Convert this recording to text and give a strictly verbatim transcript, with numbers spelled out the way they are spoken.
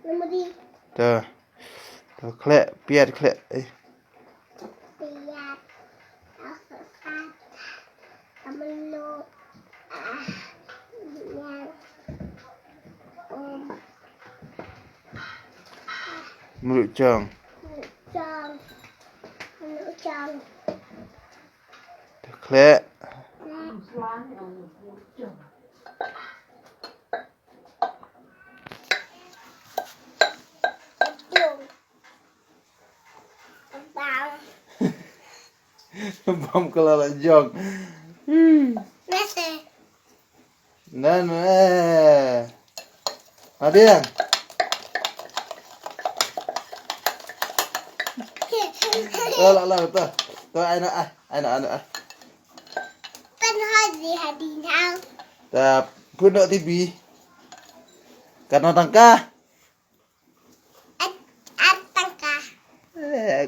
To. To khleh, piat khleh. Eh. Mluh chong. To khleh. Bam ka la la jong. Nan eh. Madiang. To la la to. To ai na ai. Ai na ai na ai. Kan hadi hadi nang. Ta pun dok T V. Kan nang tangka.